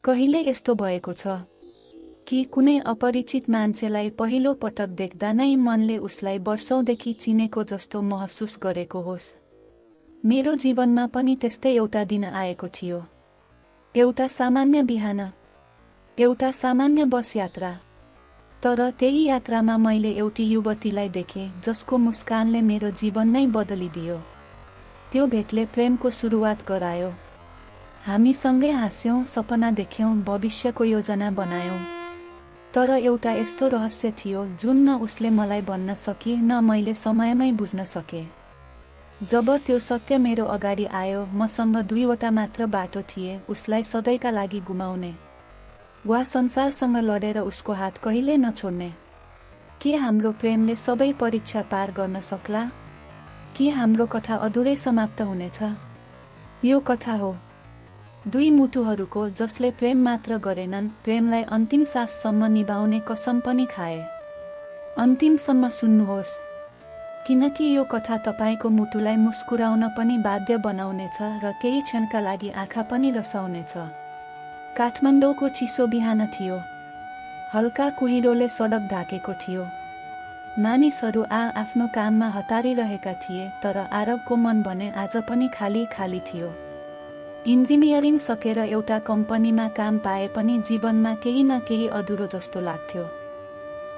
कहिले यस्तो भएको छ कि कुनै अपरिचित मान्छेलाई पहिलो पटक देख्दा नै मनले उसलाई वर्षौंदेखि चिनेको जस्तो महसुस गरेको होस्। मेरो जीवनमा पनि त्यस्तै एउटा दिन आएको थियो। एउटा सामान्य बिहान, एउटा सामान्य बस यात्रा। तर त्यही यात्रामा मैले एउटी युवतीलाई देखेँ जसको मुस्कानले मेरो जीवन नै बदलिदियो। त्यो भेटले प्रेमको सुरुवात गरायो। हामी सँगै हाँस्यौं, सपना देख्यौं, भविष्यको योजना बनायौं। तर एउटा यस्तो रहस्य थियो जुन न उसले मलाई भन्न सकी न मैले समयमै बुझ्न सके। जब त्यो सत्य मेरो अगाडि आयो, मसँग दुईवटा मात्र बाटो थिए, उसलाई सधैँका लागि गुमाउने वा संसारसँग लडेर उसको हात कहिल्यै नछोड्ने। के हाम्रो प्रेमले सबै परीक्षा पार गर्न सक्ला? कि हाम्रो कथा अधुरै समाप्त हुनेछ? यो कथा हो दुई मुटुहरूको जसले प्रेम मात्र गरेनन्, प्रेमलाई अन्तिम साससम्म निभाउने कसम पनि खाए। अन्तिमसम्म सुन्नुहोस्, किनकि यो कथा तपाईको मुटुलाई मुस्कुराउन पनि बाध्य बनाउनेछ र केही क्षणका लागि आँखा पनि रसाउनेछ। काठमाडौँको चिसो बिहान थियो। हल्का कुहिरोले सडक ढाकेको थियो। मानिसहरू आफ्नो काममा हतारिरहेका थिए, तर आरवको मन भने आज पनि खाली खाली थियो। इन्जिनियरिङ सकेर एउटा कम्पनीमा काम पाए पनि जीवनमा केही न केही अधुरो जस्तो लाग्थ्यो।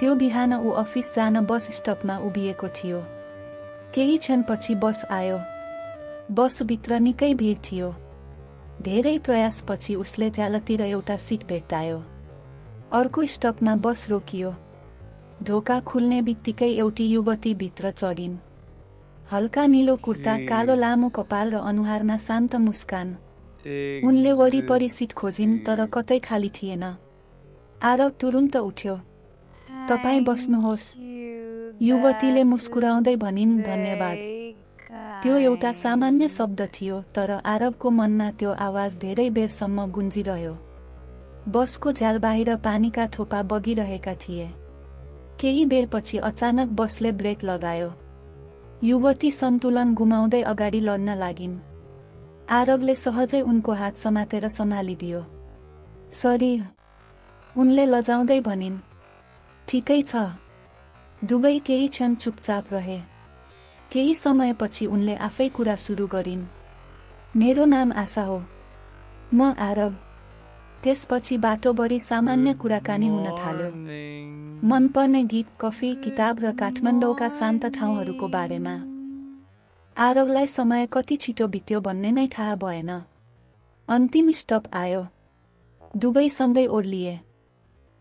त्यो बिहान ऊ अफिस जान बस स्टपमा उभिएको थियो। केही क्षणपछि बस आयो। बसभित्र निकै भिड थियो। धेरै प्रयासपछि उसले च्यालतिर एउटा सिट भेट्टायो। अर्को स्टपमा बस रोकियो। ढोका खुल्ने बित्तिकै एउटी युवती भित्र चढिन्। हल्का नीलो कुर्ता, कालो लामो कपाल र अनुहारमा शान्त मुस्कान। उनले वरिपरि सिट खोजिन् तर कतै खाली थिएन। आरव तुरुन्त उठ्यो। तपाईँ बस्नुहोस्, युवतीले मुस्कुराउँदै भनिन्। धन्यवाद। त्यो एउटा सामान्य शब्द थियो, तर आरवको मनमा त्यो आवाज धेरै बेरसम्म गुन्जिरह्यो। बसको झ्याल बाहिर पानीका थोपा बगिरहेका थिए। केही बेरपछि अचानक बसले ब्रेक लगायो। युवती सन्तुलन गुमाउँदै अगाडि लड्न लागिन्। आरवले सहजै उनको हात समातेर सम्हालिदियो। सरी, उनले लजाउँदै भनिन्। ठिकै छ। दुवै केही क्षण चुपचाप रहे। केही समयपछि उनले आफै कुरा सुरु गरिन्। मेरो नाम आशा हो। म आरव। त्यसपछि बाटोभरि सामान्य कुराकानी हुन थाल्यो। मनपर्ने गीत, कफी, किताब र काठमाडौँका शान्त ठाउँहरूको बारेमा। आरवलाई समय कति छिटो बित्यो भन्ने नै थाहा भएन। अन्तिम स्टप आयो। दुवै सँगै ओर्लिए।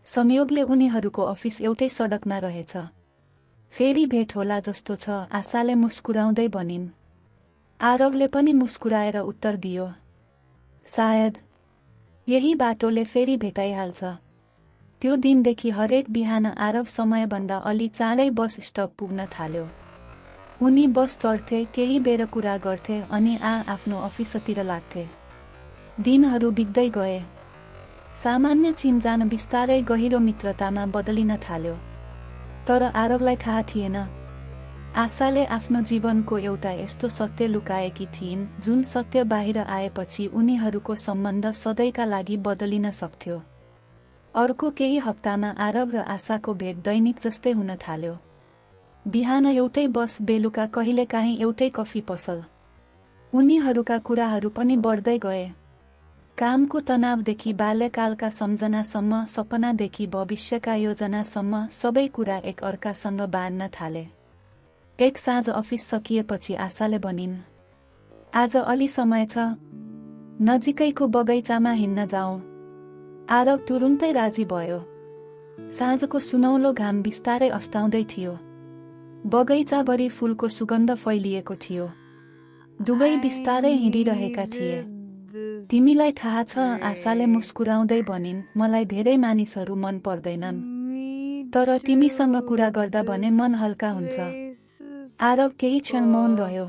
संयोगले उनीहरूको अफिस एउटै सडकमा रहेछ। फेरि भेट होला जस्तो छ, आशाले मुस्कुराउँदै भनिन्। आरवले पनि मुस्कुराएर उत्तर दियो। सायद यही बाटोले फेरि भेटाइहाल्छ। त्यो दिनदेखि हरेक बिहान आरव समयभन्दा अलि चाँडै बस स्टप पुग्न थाल्यो। उनी बस चढ्थे, केही बेर कुरा गर्थे अनि आफ्नो अफिसतिर लाग्थे। दिनहरू बित्दै गए। सामान्य चिनजान बिस्तारै गहिरो मित्रतामा बदलिन थाल्यो। तर आरवलाई थाहा थिएन, आशाले आफ्नो जीवनको एउटा यस्तो सत्य लुकाएकी थिइन् जुन सत्य बाहिर आएपछि उनीहरूको सम्बन्ध सधैँका लागि बदलिन सक्थ्यो। अर्को केही हप्तामा आरव र आशाको भेट दैनिक जस्तै हुन थाल्यो। बिहान एउटै बस, बेलुका कहिलेकाहीँ एउटै कफी पसल। उनीहरूका कुराहरू पनि बढ्दै गए। कामको तनावदेखि बाल्यकालका सम्झनासम्म, सपनादेखि भविष्यका योजनासम्म सबै कुरा एक अर्कासँग बाँड्न थाले। एक साँझ अफिस सकिएपछि आशाले भनिन्, आज अलि समय छ, नजिकैको बगैँचामा हिँड्न जाउँ। आरव तुरुन्तै राजी भयो। साँझको सुनौलो घाम बिस्तारै अस्ताउँदै थियो। बगैँचाभरि फूलको सुगन्ध फैलिएको थियो। दुवै बिस्तारै हिँडिरहेका थिए। तिमीलाई थाहा छ, आशाले मुस्कुराउँदै भनिन्, मलाई धेरै मानिसहरू मन पर्दैनन्, तर तिमीसँग कुरा गर्दा भने मन हल्का हुन्छ। आरव केही क्षण मौन रह्यो।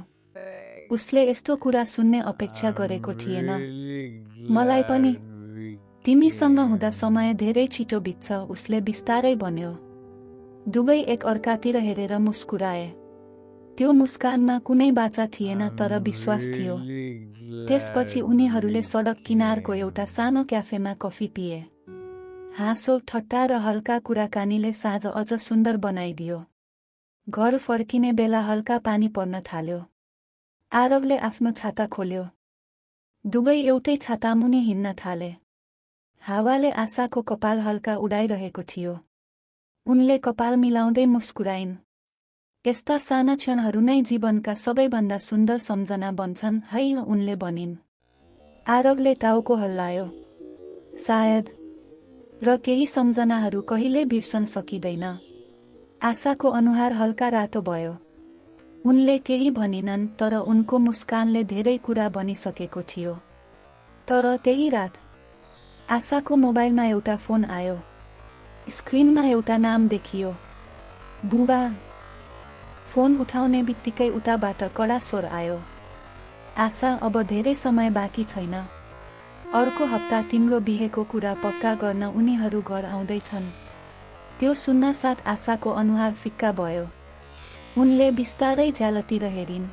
उसले यस्तो कुरा सुन्ने अपेक्षा गरेको थिएन। मलाई पनि। तिमीसँग हुँदा समय धेरै छिटो बित्छ, उसले बिस्तारै भन्यो। दुवै एक अर्कातिर हेरेर मुस्कुराए। त्यो मुस्कानमा कुनै बाचा थिएन तर विश्वास थियो। त्यसपछि उनीहरूले सडक किनारको एउटा सानो क्याफेमा कफी पिए। हाँसो, ठट्टा र हल्का कुराकानीले साँझ अझ सुन्दर बनाइदियो। घर फर्किने बेला हल्का पानी पर्न थाल्यो। आरवले आफ्नो छाता खोल्यो। दुवै एउटै छातामुनि हिँड्न थाले। हावाले आशाको कपाल हल्का उडाइरहेको थियो। उनले कपाल मिलाउँदै मुस्कुराइन्। यस्ता साना क्षणहरू नै जीवनका सबैभन्दा सुन्दर सम्झना बन्छन् है, उनले भनिन्। आरवले टाउको हल्लायो। सायद। र केही सम्झनाहरू कहिल्यै बिर्सन सकिँदैन। आशाको अनुहार हल्का रातो भयो। उनले केही भनिनन् तर उनको मुस्कानले धेरै कुरा भनिसकेको थियो। तर त्यही रात आशाको मोबाइलमा एउटा फोन आयो। स्क्रिनमा एउटा नाम देखियो, बुबा। फोन उठाउने बित्तिकै उताबाट कडा स्वर आयो। आशा, अब धेरै समय बाँकी छैन। अर्को हप्ता तिम्रो बिहेको कुरा पक्का गर्न उनीहरू घर आउँदैछन्। त्यो सुन्नासाथ आशाको अनुहार फिक्का भयो। उनले बिस्तारै झ्यालतिर हेरिन्।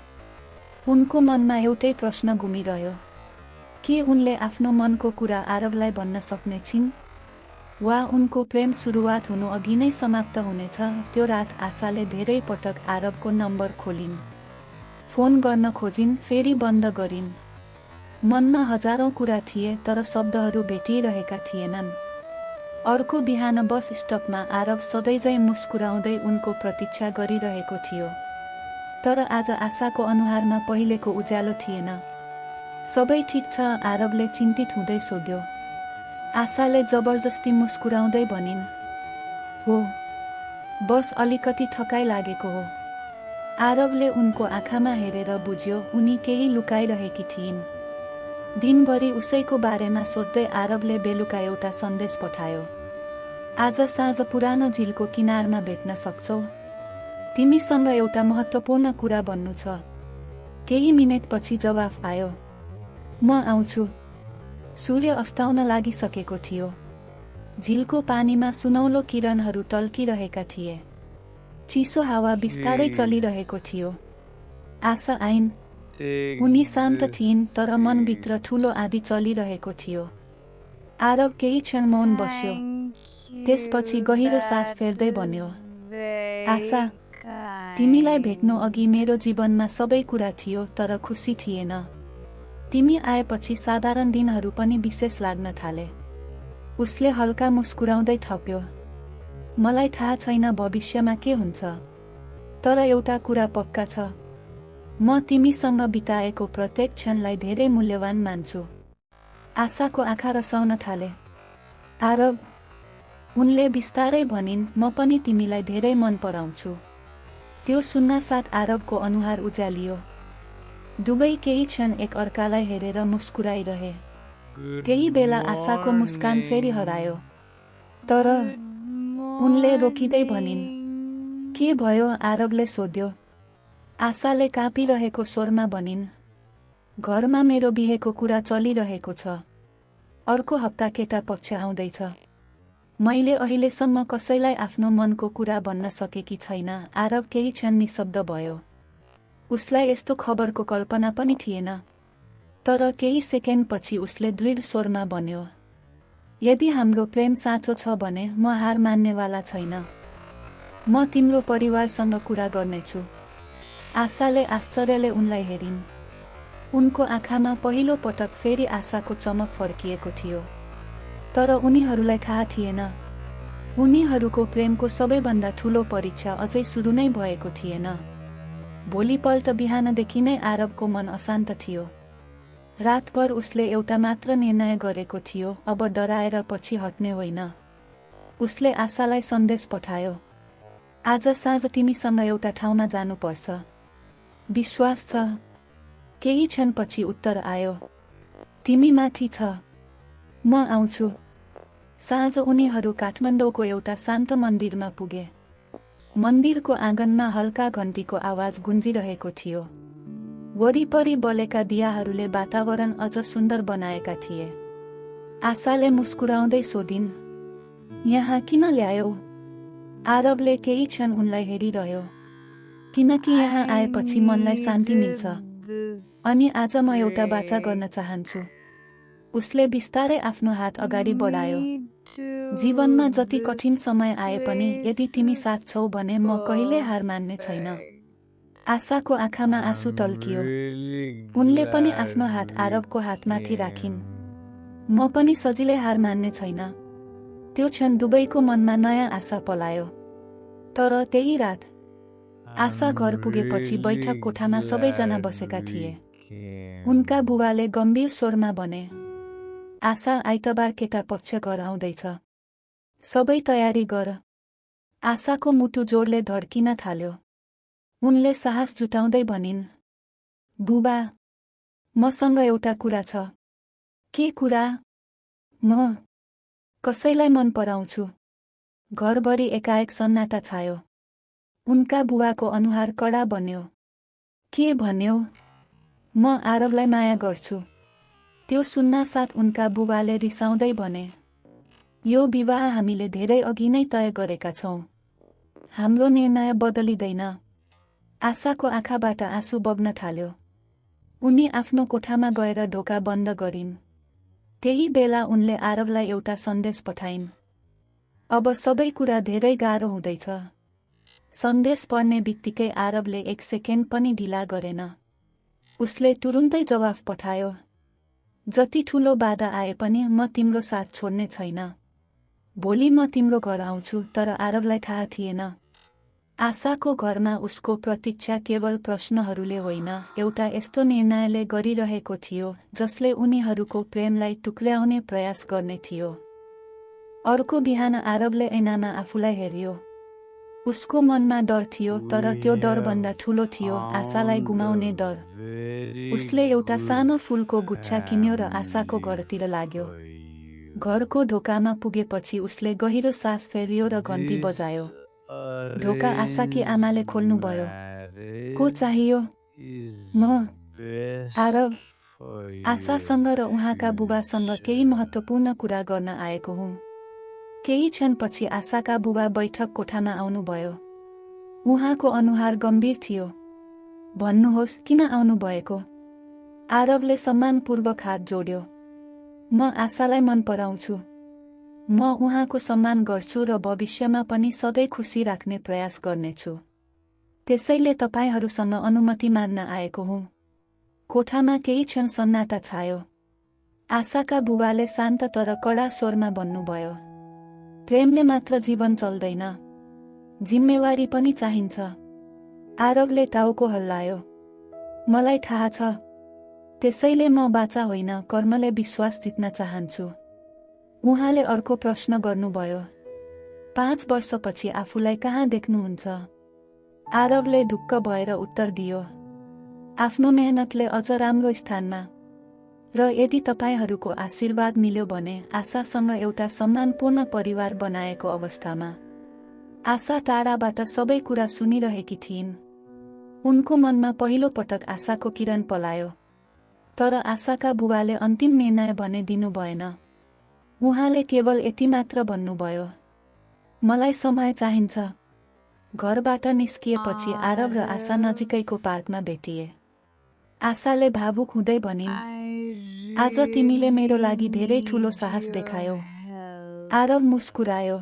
उनको मनमा एउटै प्रश्न घुमिरह्यो, के उनले आफ्नो मनको कुरा आरवलाई भन्न सक्ने छिन्? वा उनको प्रेम सुरुवात हुनु अघि नै समाप्त हुनेछ? त्यो रात आशाले धेरै पटक आरवको नम्बर खोलिन्। फोन गर्न खोजिन्, फेरि बन्द गरिन्। मनमा हजारौं कुरा थिए तर शब्दहरू भेटिरहेका थिएनन्। अर्को बिहान बस स्टपमा आरव सधैँझै मुस्कुराउँदै उनको प्रतीक्षा गरिरहेको थियो। तर आज आशाको अनुहारमा पहिलेको उज्यालो थिएन। सबै ठिक छ? आरवले चिन्तित हुँदै सोध्यो। आशाले जबरजस्ती मुस्कुराउँदै भनिन्, हो, बस अलिकति थकाइ लागेको हो। आरवले उनको आँखामा हेरेर बुझ्यो उनी केही लुकाइरहेकी थिइन्। दिनभरि उसैको बारेमा सोच्दै आरवले बेलुका एउटा सन्देश पठायो। आज साँझ पुरानो झिलको किनारमा भेट्न सक्छौ? तिमीसँग एउटा महत्त्वपूर्ण कुरा भन्नु छ। केही मिनेटपछि जवाफ आयो, म आउँछु। सूर्य अस्ताउन लागिसकेको थियो। झिलको पानीमा सुनौलो किरणहरू टल्किरहेका थिए। चिसो हावा बिस्तारै चलिरहेको थियो। आशा आइन्। उनी शान्त थिइन् तर मनभित्र ठूलो आँधी चलिरहेको थियो। आरव केही क्षण मौन बस्यो। त्यसपछि गहिरो सास फेर्दै भन्यो, आशा, तिमीलाई भेट्नु अघि मेरो जीवनमा सबै कुरा थियो तर खुसी थिएन। तिमी आएपछि साधारण दिनहरू पनि विशेष लाग्न थाले। उसले हल्का मुस्कुराउँदै थप्यो, मलाई थाहा छैन भविष्यमा के हुन्छ, तर एउटा कुरा पक्का छ, म तिमीसँग बिताएको प्रत्येक क्षणलाई धेरै मूल्यवान मान्छु। आशाको आँखा रसाउन थाले। आरव, उनले बिस्तारै भनिन्, म पनि तिमीलाई धेरै मन पराउँछु। त्यो सुन्नासाथ आरवको अनुहार उज्यालियो। दुवै केही क्षण एक अर्कालाई हेरेर मुस्कुराइरहे। केही बेला आशाको मुस्कान फेरि हरायो। तर उनले रोकिँदै भनिन्, के भयो? आरवले सोध्यो। आशाले काँपिरहेको स्वरमा भनिन्, घरमा मेरो बिहेको कुरा चलिरहेको छ। अर्को हप्ता केटा पक्ष आउँदैछ। मैले अहिलेसम्म कसैलाई आफ्नो मनको कुरा भन्न सकेकी छैन। आरव केही क्षण निशब्द भयो। उसलाई यस्तो खबरको कल्पना पनि थिएन। तर केही सेकेन्डपछि उसले दृढ स्वरमा भन्यो, यदि हाम्रो प्रेम साँचो छ भने म हार मान्नेवाला छैन। म तिम्रो परिवारसँग कुरा गर्नेछु। आशाले आश्चर्यले उनलाई हेरिन्। उनको आँखामा पहिलो पटक फेरि आशाको चमक फर्किएको थियो। तर उनीहरूलाई थाहा थिएन, उनीहरूको प्रेमको सबैभन्दा ठूलो परीक्षा अझै सुरु नै भएको थिएन। भोलिपल्ट बिहानदेखि नै आरवको मन अशान्त थियो। रातभर उसले एउटा मात्र निर्णय गरेको थियो, अब डराएर पछि हट्ने होइन। उसले आशालाई सन्देश पठायो, आज साँझ तिमीसँग एउटा ठाउँमा जानुपर्छ। विश्वास छ? केही क्षणपछि उत्तर आयो, तिमी माथि छ, म आउँछु। साँझ उनीहरू काठमाडौँको एउटा शान्त मन्दिरमा पुगे। मन्दिरको आँगनमा हल्का घन्टीको आवाज गुन्जिरहेको थियो। वरिपरि बलेका दियाहरूले वातावरण अझ सुन्दर बनाएका थिए। आशाले मुस्कुराउँदै सोधिन्, यहाँ किन ल्यायौ? आरवले केही क्षण उनलाई हेरिरह्यो। किनकि यहाँ आएपछि मनलाई शान्ति मिल्छ। अनि आज म एउटा वाचा गर्न चाहन्छु। उसले बिस्तारै आफ्नो हात अगाडि बढायो। जीवनमा जति कठिन समय आए पनि यदि तिमी साथ छौ भने म कहिल्यै हार मान्ने छैन। आशाको आँखामा आँसु टल्कियो। उनले पनि आफ्नो हात आरवको हातमाथि राखिन्। म पनि सजिलै हार मान्ने छैन। त्यो क्षण दुवैको मनमा नयाँ आशा पलायो। तर त्यही रात आशा घर पुगेपछि बैठक कोठामा सबैजना बसेका थिए। उनका बुबाले गम्भीर स्वरमा भने, आशा आइतबार केटा पक्ष घर आउँदैछ। सबै तयारी गर। आशाको मुटु जोडले धड्किन थाल्यो। उनले साहस जुटाउँदै भनिन्, बुबा, मसँग एउटा कुरा छ। के कुरा? म कसैलाई मन पराउँछु। घरभरि एकाएक सन्नाटा छायो। उनका बुबाको अनुहार कडा बन्यो। के भन्यौ? म आरवलाई माया गर्छु। त्यो सुन्नासाथ उनका बुबाले रिसाउँदै भने, यो विवाह हामीले धेरै अघि नै तय गरेका छौं। हाम्रो निर्णय बदलिँदैन। आशाको आँखाबाट आँसु बग्न थाल्यो। उनी आफ्नो कोठामा गएर ढोका बन्द गरिन्। त्यही बेला उनले आरवलाई एउटा सन्देश पठाइन्। अब सबै कुरा धेरै गाह्रो हुँदैछ। सन्देश पढ्ने बित्तिकै आरवले 1 सेकेन्ड पनि ढिला गरेन। उसले तुरुन्तै जवाफ पठायो, जति ठुलो बाधा आए पनि म तिम्रो साथ छोड्ने छैन। भोलि म तिम्रो घर आउँछु। तर आरवलाई थाहा थिएन, आशाको घरमा उसको प्रतीक्षा केवल प्रश्नहरूले होइन, एउटा यस्तो निर्णयले गरिरहेको थियो जसले उनीहरूको प्रेमलाई टुक्र्याउने प्रयास गर्ने थियो। अर्को बिहान आरवले ऐनामा आफूलाई हेर्यो। उसको मनमा डर थियो, तर त्यो डरभन्दा ठूलो थियो आशालाई गुमाउने डर। उसले एउटा सानो फूलको गुच्छा किन्यो र आशाको घरतिर लाग्यो। घरको ढोकामा पुगेपछि उसले गहिरो सास फेर्यो र घन्टी बजायो। ढोका आशाकी आमाले खोल्नुभयो। को चाहियो? म, आरव। आशासँग र उहाँका बुबासँग केही महत्त्वपूर्ण कुरा गर्न आएको हुँ। केही क्षणपछि आशाका बुबा बैठक कोठामा आउनुभयो। उहाँको अनुहार गम्भीर थियो। भन्नुहोस्, किन आउनुभएको? आरवले सम्मानपूर्वक हात जोड्यो। म आशालाई मन पराउँछु। म उहाँको सम्मान गर्छु र भविष्यमा पनि सधैँ खुसी राख्ने प्रयास गर्नेछु। त्यसैले तपाईहरूसँग अनुमति माग्न आएको हुँ। कोठामा केही क्षण सन्नाटा छायो। आशाका बुबाले शान्त तर कडा स्वरमा भन्नुभयो, प्रेमले मात्र जीवन चल्दैन, जिम्मेवारी पनि चाहिन्छ। आरवले टाउको हल्लायो। मलाई थाहा छ। त्यसैले म बाचा होइन, कर्मले विश्वास जित्न चाहन्छु। उहाँले अर्को प्रश्न गर्नुभयो, 5 वर्षपछि आफूलाई कहाँ देख्नुहुन्छ? आरवले ढुक्क भएर उत्तर दियो, आफ्नो मेहनतले अझ राम्रो स्थानमा। र यदि तपाईहरूको आशीर्वाद मिल्यो भने आशासँग एउटा सम्मानपूर्ण परिवार बनाएको अवस्थामा। आशा टाढाबाट सबै कुरा सुनिरहेकी थिइन्। उनको मनमा पहिलो पटक आशाको किरण पलायो। तर आशाका बुबाले अन्तिम निर्णय भने दिनु भएन। उहाँले केवल यति मात्र भन्नुभयो, मलाई समय चाहिन्छ। घरबाट निस्किएपछि आरव र आशा नजिकैको पार्कमा भेटिए। आशाले भावुक हुँदै भनिन्, आज तिमीले मेरो लागि धेरै ठूलो साहस देखायौ। आरव मुस्कुरायो।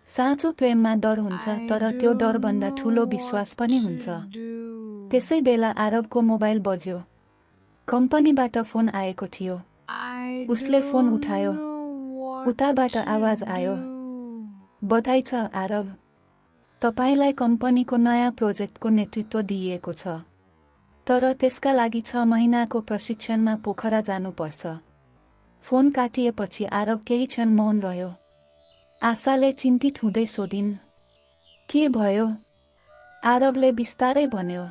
साँचो प्रेममा डर हुन्छ, तर त्यो डरभन्दा ठूलो विश्वास पनि हुन्छ। त्यसै बेला आरवको मोबाइल बज्यो। कम्पनीबाट फोन आएको थियो। उसले फोन उठायो। उताबाट आवाज आयो, बधाई छ आरव, तपाईलाई कम्पनीको नयाँ प्रोजेक्टको नेतृत्व दिइएको छ। तर त्यसका लागि 6 महिनाको प्रशिक्षणमा पोखरा जानुपर्छ। फोन काटिएपछि आरव केही क्षण मौन रह्यो। आशाले चिन्तित हुँदै सोधिन्, के भयो? आरवले बिस्तारै भन्यो,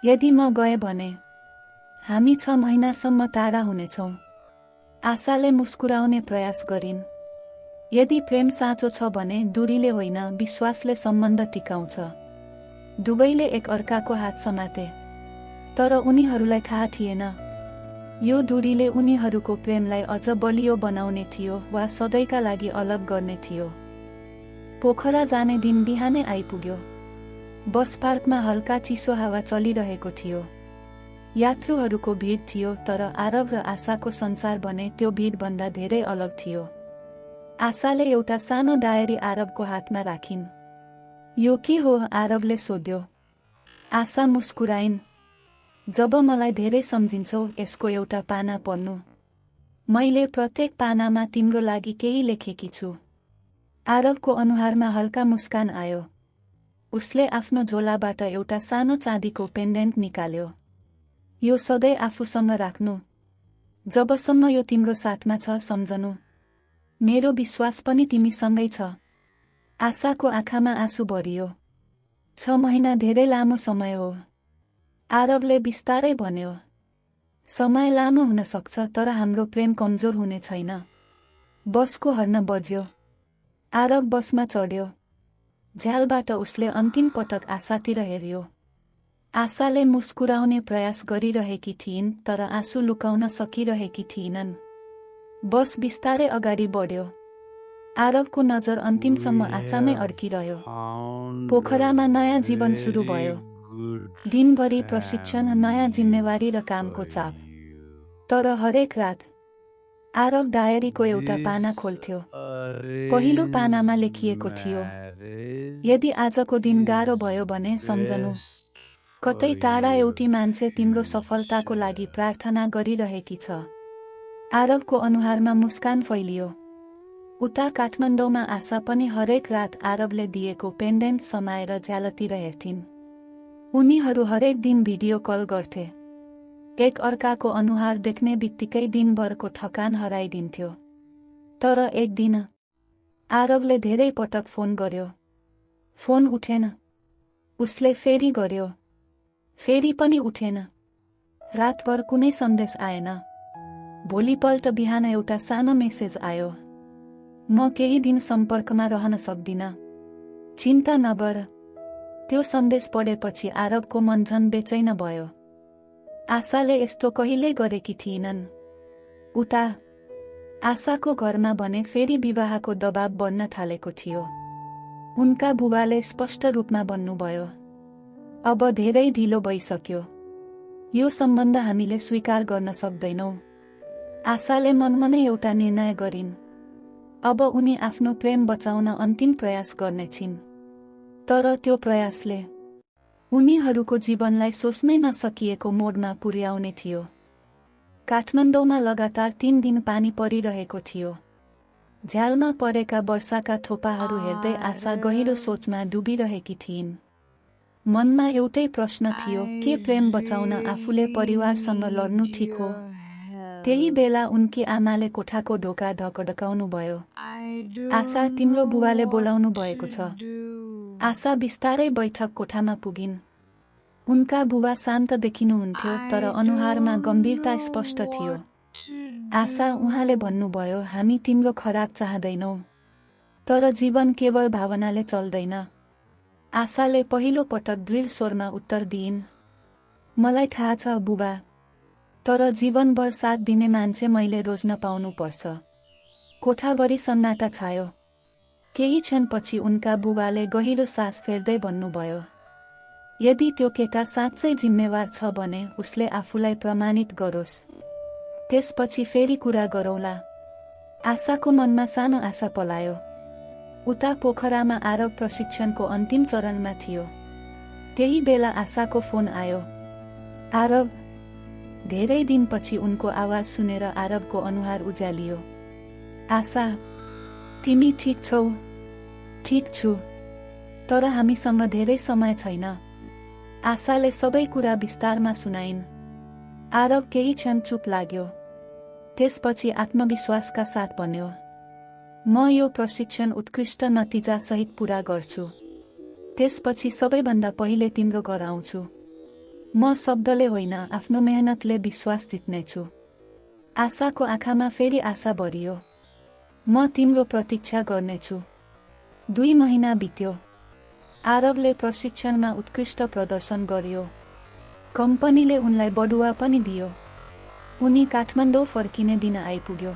यदि म गएँ भने हामी 6 महिनासम्म टाढा हुनेछौँ। आशाले मुस्कुराउने प्रयास गरिन्। यदि प्रेम साँचो छ भने दूरीले होइन, विश्वासले सम्बन्ध टिकाउँछ। दुवैले एक अर्काको हात समाते। तर उनीहरूलाई थाहा थिएन, यो दूरीले उनीहरूको प्रेमलाई अझ बलियो बनाउने थियो वा सधैँका लागि अलग गर्ने थियो। पोखरा जाने दिन बिहानै आइपुग्यो। बस पार्कमा हल्का चिसो हावा चलिरहेको थियो। यात्रुहरूको भिड थियो, तर आरव र आशाको संसार भने त्यो भिडभन्दा धेरै अलग थियो। आशाले एउटा सानो डायरी आरवको हातमा राखिन्। यो के हो? आरवले सोध्यो। आशा मुस्कुराइन्। जब मलाई धेरै सम्झिन्छौ, यसको एउटा पाना पढ्नु। मैले प्रत्येक पानामा तिम्रो लागि केही लेखेकी छु। आरवको अनुहारमा हल्का मुस्कान आयो। उसले आफ्नो झोलाबाट एउटा सानो चाँदीको पेन्डेन्ट निकाल्यो। यो सधैँ आफूसँग राख्नु, जबसम्म यो तिम्रो साथमा छ, सम्झनु। मेरो विश्वास पनि तिमीसँगै छ। आशाको आँखामा आँसु भरियो। 6 महिना धेरै लामो समय हो, आरवले बिस्तारै भन्यो। समय लामो हुन सक्छ, तर हाम्रो प्रेम कमजोर हुने छैन। बसको हर्न बज्यो। आरव बसमा चढ्यो। झ्यालबाट उसले अन्तिम पटक आशातिर हेर्यो। आशाले मुस्कुराउने प्रयास गरिरहेकी थिइन्, तर आँसु लुकाउन सकिरहेकी थिइनन्। बस बिस्तारै अगाडि बढ्यो। आरवको नजर अन्तिमसम्म आशामै अड्किरह्यो। पोखरामा नयाँ जीवन सुरु भयो। दिनभरि प्रशिक्षण, नयाँ जिम्मेवारी र कामको चाप। तर हरेक रात आरव डायरीको एउटा पाना खोल्थ्यो। पहिलो पानामा लेखिएको थियो, यदि आजको दिन गाह्रो भयो भने सम्झनु, कतै टाढा एउटी मान्छे तिम्रो सफलताको लागि प्रार्थना गरिरहेकी छ। आरवको अनुहारमा मुस्कान फैलियो। उता काठमाडौँमा आशा पनि हरेक रात आरवले दिएको पेन्डेन्ट समाएर झ्यालतिर हेर्थिन्। उनीहरू हरेक दिन भिडियो कल गर्थे। एक अर्काको अनुहार देख्ने बित्तिकै दिनभरको थकान हराइदिन्थ्यो। तर एक दिन आरवले धेरै पटक फोन गर्यो। फोन उठेन। उसले फेरि गर्यो। फेरि पनि उठेन। रातभर कुनै सन्देश आएन। भोलिपल्ट बिहान एउटा सानो मेसेज आयो। म केही दिन सम्पर्कमा रहन सक्दिन। चिन्ता नगर। त्यो सन्देश पढेपछि आरवको मन झन बेचैन भयो। आशाले यस्तो कहिल्यै गरेकी थिइनन्। उता आशाको घरमा भने फेरि विवाहको दबाब बढ्न थालेको थियो। उनका बुबाले स्पष्ट रूपमा भन्नुभयो, अब धेरै ढिलो भइसक्यो। यो सम्बन्ध हामीले स्वीकार गर्न सक्दैनौँ। आशाले मनमनै एउटा निर्णय गरिन्। अब उनी आफ्नो प्रेम बचाउन अन्तिम प्रयास गर्नेछिन्। तर त्यो प्रयासले उनीहरूको जीवनलाई सोच्नै नसकिएको मोडमा पुर्याउने थियो। काठमाडौँमा लगातार 3 दिन पानी परिरहेको थियो। झ्यालमा परेका वर्षाका थोपाहरू हेर्दै आशा गहिरो सोचमा डुबिरहेकी थिइन्। मनमा एउटै प्रश्न थियो, के प्रेम बचाउन आफूले परिवारसँग लड्नु ठिक हो? त्यही बेला उनकी आमाले कोठाको ढोका ढकढकाउनु भयो। आशा, तिम्रो बुबाले बोलाउनु भएको छ। आशा बिस्तारै बैठक कोठामा पुगिन्। उनका बुबा शान्त देखिनुहुन्थ्यो, तर अनुहारमा गम्भीरता स्पष्ट थियो। आशा, उहाँले भन्नुभयो, हामी तिम्रो खराब चाहदैनौँ, तर जीवन केवल भावनाले चल्दैन। आशाले पहिलो पटक दृढ स्वरमा उत्तर दिइन्, मलाई थाहा छ बुबा, तर जीवनभर साथ दिने मान्छे मैले रोज्न पाउनुपर्छ। कोठाभरि सन्नाटा छायो। केही क्षणपछि उनका बुबाले गहिरो सास फेर्दै भन्नुभयो, यदि त्यो केटा साँच्चै जिम्मेवार छ भने उसले आफूलाई प्रमाणित गरोस्, त्यसपछि फेरि कुरा गरौँला। आशाको मनमा सानो आशा पलायो। उता पोखरामा आरव प्रशिक्षणको अन्तिम चरणमा थियो। त्यही बेला आशाको फोन आयो। आरव। धेरै दिनपछि उनको आवाज सुनेर आरवको अनुहार उज्यालियो। आशा, तिमी ठिक छौ? ठिक छु, तर हामीसँग धेरै समय छैन। आशाले सबै कुरा विस्तारमा सुनाइन्। आरव केही क्षण चुप लाग्यो। त्यसपछि आत्मविश्वासका साथ भन्यो, म यो प्रशिक्षण उत्कृष्ट नतिजा सहित पूरा गर्छु। त्यसपछि सबैभन्दा पहिले तिम्रो घर आउँछु। म शब्दले होइन, आफ्नो मेहनतले विश्वास जित्नेछु। आशाको आँखामा फेरि आशा भरियो। म तिम्रो प्रतीक्षा गर्नेछु। 2 महिना बित्यो। आरवले प्रशिक्षणमा उत्कृष्ट प्रदर्शन गर्यो। कम्पनीले उनलाई बढुवा पनि दियो। उनी काठमाडौँ फर्किने दिन आइपुग्यो।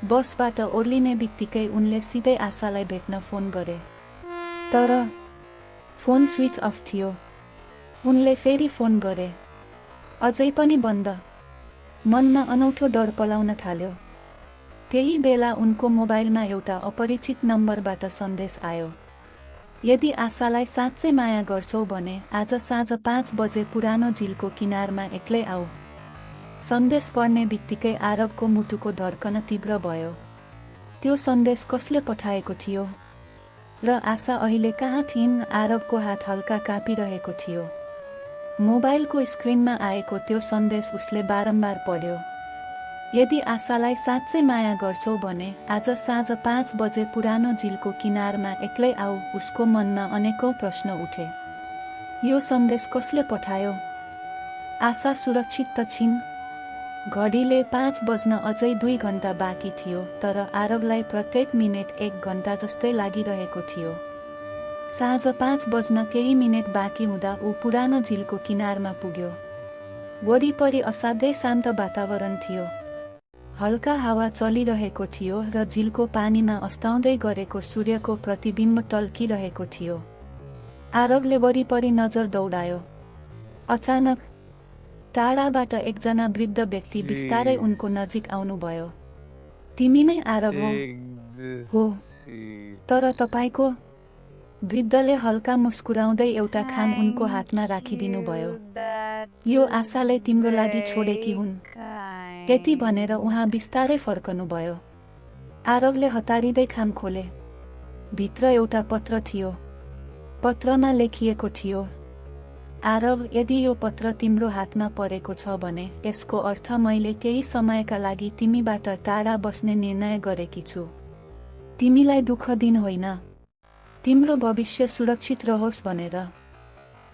बसबाट ओर्लिने बित्तिकै उनले सिधै आशालाई भेट्न फोन गरे। तर फोन स्विच अफ थियो। उनले फेरि फोन गरे, अझै पनि बन्द। मनमा अनौठो डर पलाउन थाल्यो। त्यही बेला उनको मोबाइलमा एउटा अपरिचित नम्बरबाट सन्देश आयो। यदि आशालाई साँच्चै माया गर्छौ भने आज साँझ 5 बजे पुरानो झिलको किनारमा एक्लै आऊ। सन्देश पढ्ने बित्तिकै आरवको मुटुको धड्कन तीव्र भयो। त्यो सन्देश कसले पठाएको थियो र आशा अहिले कहाँ थिइन्? आरवको हात हल्का काँपिरहेको थियो। मोबाइलको स्क्रिनमा आएको त्यो सन्देश उसले बारम्बार पढ्यो। यदि आशालाई साँच्चै माया गर्छौ भने आज साँझ 5 बजे पुरानो झिलको किनारमा एक्लै आऊ। उसको मनमा अनेकौं प्रश्न उठे। यो सन्देश कसले पठायो? आशा सुरक्षित त छिन्? घडीले 5 बज्न अझै 2 घण्टा बाँकी थियो, तर आरवलाई प्रत्येक मिनेट 1 घण्टा जस्तै लागिरहेको थियो। साँझ 5 बज्न केही मिनेट बाँकी हुँदा ऊ पुरानो झिलको किनारमा पुग्यो। वरिपरि असाध्यै शान्त वातावरण थियो। हल्का हावा चलिरहेको थियो र झिलको पानीमा अस्ताउँदै गरेको सूर्यको प्रतिबिम्ब टल्किरहेको थियो। आरवले वरिपरि नजर दौडायो। अचानक टाढाबाट एकजना वृद्ध व्यक्ति बिस्तारै उनको नजिक आउनुभयो। तिमी नै आरव हो? तर तपाईको? वृद्धले हल्का मुस्कुराउँदै एउटा खाम उनको हातमा राखिदिनुभयो। यो आशाले तिम्रो लागि छोडेकी हुन्। यति भनेर उहाँ बिस्तारै फर्कनुभयो। आरवले हतारिँदै खाम खोले। भित्र एउटा पत्र थियो। पत्रमा लेखिएको थियो, आरव, यदि यो पत्र तिम्रो हातमा परेको छ भने यसको अर्थ मैले केही समयका लागि तिमीबाट टाढा बस्ने निर्णय गरेकी छु। तिमीलाई दुःख दिन होइन, तिम्रो भविष्य सुरक्षित रहोस् भनेर।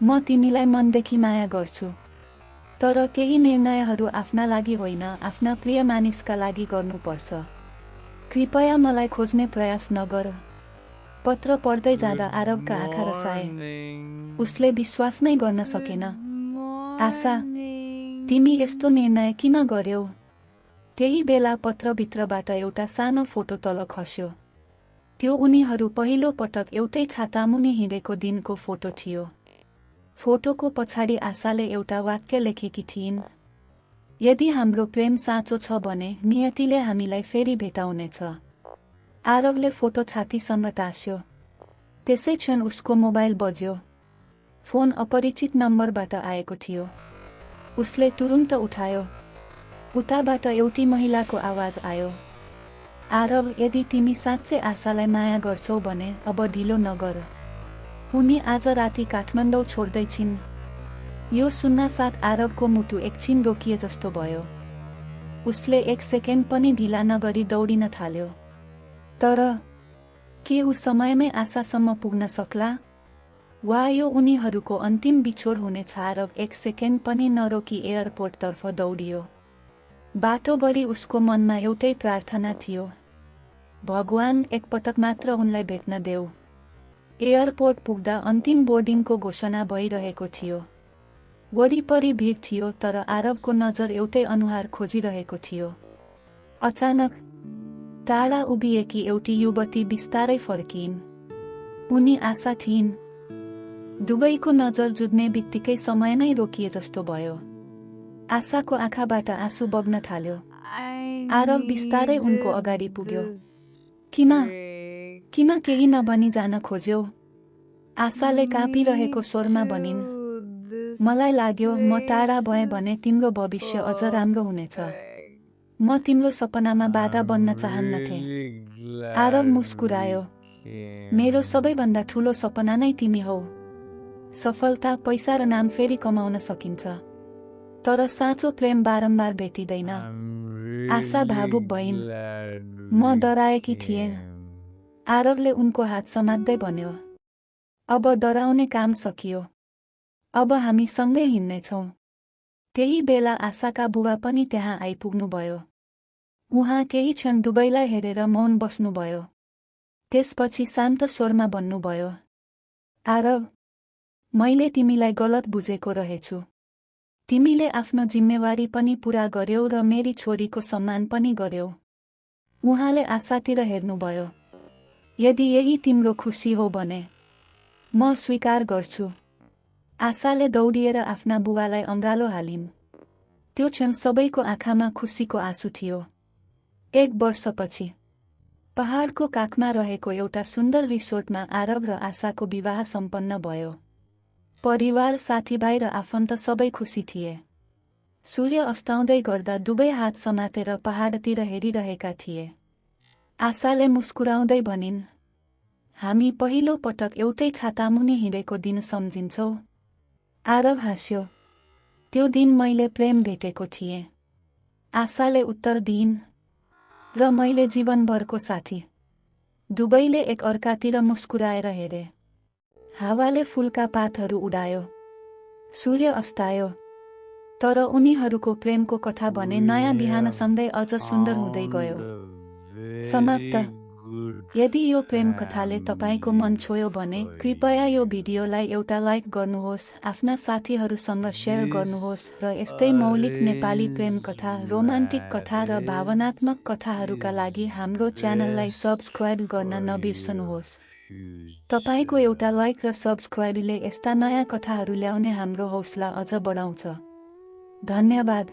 म तिमीलाई मनदेखि माया गर्छु, तर केही निर्णयहरू आफ्ना लागि होइन, आफ्ना प्रिय मानिसका लागि गर्नुपर्छ। कृपया मलाई खोज्ने प्रयास नगर। पत्र पढ्दै जाँदा आरवका आँखा रसाए। उसले विश्वास नै गर्न सकेन। आशा, तिमी यस्तो निर्णय किन गर्यौ? त्यही बेला पत्रभित्रबाट एउटा सानो फोटो तल खस्यो। त्यो उनीहरू पहिलो पटक एउटै छातामुनि हिँडेको दिनको फोटो थियो। फोटोको पछाडि आशाले एउटा वाक्य लेखेकी थिइन्, यदि हाम्रो प्रेम साँचो छ भने नियतिले हामीलाई फेरि भेटाउनेछ। आरवले फोटो छातीसँग टाँस्यो। त्यसै क्षण उसको मोबाइल बज्यो। फोन अपरिचित नम्बरबाट आएको थियो। उसले तुरुन्त उठायो। उताबाट एउटी महिलाको आवाज आयो, आरव, यदि तिमी साँच्चै आशालाई माया गर्छौ भने अब ढिलो नगर। उनी आज राति काठमाडौँ छोड्दैछिन्। यो सुन्नासाथ आरवको मुटु एकछिन रोकिए जस्तो भयो। उसले 1 सेकेन्ड पनि ढिला नगरी दौडिन थाल्यो। तर के ऊ समयमै आशासम्म पुग्न सक्ला? वा यो उनीहरूको अन्तिम बिछोड हुनेछ? आरव 1 सेकेन्ड पनि नरोकी एयरपोर्टतर्फ दौडियो। बाटोभरि उसको मनमा एउटै प्रार्थना थियो, भगवान, एकपटक मात्र उनलाई भेट्न देऊ। एयरपोर्ट पुग्दा अन्तिम बोर्डिङको घोषणा भइरहेको थियो। वरिपरि भिड थियो, तर आरवको नजर एउटै अनुहार खोजिरहेको थियो। अचानक टाढा उभिएकी एउटी युवती बिस्तारै फर्किइन्। उनी आशा थिइन्। दुवैको नजर जुझ्ने बित्तिकै समय नै रोकिए जस्तो भयो। आशाको आँखाबाट आँसु बग्न थाल्यो। आरव बिस्तारै उनको अगाडि पुग्यो। किन केही नभनी जान खोज्यौ? आशाले काँपिरहेको स्वरमा भनिन्, मलाई लाग्यो म टाढा भएँ भने तिम्रो भविष्य अझ राम्रो हुनेछ। म तिम्रो सपनामा बाधा बन्न चाहन्नथे। आरव मुस्कुरायो। मेरो सबैभन्दा ठुलो सपना नै तिमी हौ। सफलता, पैसा र नाम फेरि कमाउन सकिन्छ, तर साँचो प्रेम बारम्बार भेटिँदैन। आशा भावुक भइन्। म डराएकी थिएँ। आरवले उनको हात समात्दै भन्यो, अब डराउने काम सकियो। अब हामी सँगै हिँड्नेछौँ। त्यही बेला आशाका बुबा पनि त्यहाँ आइपुग्नुभयो। उहाँ केही क्षण दुवैलाई हेरेर मौन बस्नुभयो। त्यसपछि शान्त स्वरमा भन्नुभयो, आरव, मैले तिमीलाई गलत बुझेको रहेछु। तिमीले आफ्नो जिम्मेवारी पनि पूरा गर्यौ र मेरी छोरीको सम्मान पनि गर्यौ। उहाँले आशातिर हेर्नुभयो। यदि यही तिम्रो खुसी हो भने म स्वीकार गर्छु। आशाले दौडिएर आफ्ना बुबालाई अँगालो हालिन्। त्यो क्षण सबैको आँखामा खुसीको आँसु थियो। 1 वर्षपछि पहाडको काखमा रहेको एउटा सुन्दर रिसोर्टमा आरव र आशाको विवाह सम्पन्न भयो। परिवार, साथीभाइ र आफन्त सबै खुसी थिए। सूर्य अस्ताउँदै गर्दा दुवै हात समातेर पहाडतिर हेरिरहेका थिए। आशाले मुस्कुराउँदै भनिन्, हामी पहिलो पटक एउटै छातामुनि हिँडेको दिन सम्झिन्छौ। आरव हाँस्यो, त्यो दिन मैले प्रेम भेटेको थिएँ। आशाले उत्तर दिइन्, र मैले जीवनभरको साथी। दुवैले एक अर्कातिर मुस्कुराएर हेरे। हावाले फूलका पातहरू उडायो। सूर्य अस्तायो। तर उनीहरूको प्रेमको कथा भने नयाँ बिहानसँगै अझ सुन्दर हुँदै गयो। समाप्त। यदि यो प्रेम कथाले तपाईको मन छोयो भने कृपया यो भिडियोलाई एउटा लाइक गर्नुहोस्, आफ्ना साथीहरूसँग शेयर गर्नुहोस् र यस्तै मौलिक नेपाली प्रेम कथा, रोमान्टिक कथा र भावनात्मक कथाहरूका लागि हाम्रो च्यानललाई सब्स्क्राइब गर्न नबिर्सनुहोस्। तपाईको एउटा लाइक र सब्स्क्राइबले यस्ता नयाँ कथाहरू ल्याउने हाम्रो हौसला अझ बढाउँछ। धन्यवाद।